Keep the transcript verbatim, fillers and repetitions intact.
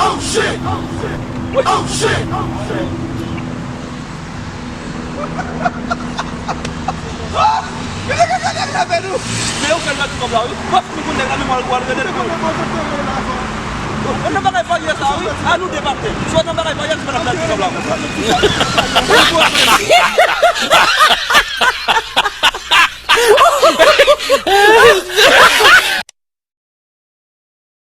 Oh shit! Oh shit! Gade, gade, gade, gade, gade, nou. Men yo fè l nan ti kòb la, wi. W ap fin konn nèg la, men w al, w al rele l. Ou nan bagay varye sa, wi. A nou de patnè. Si w nan bagay varye, se pa nan ti kòb la konsa.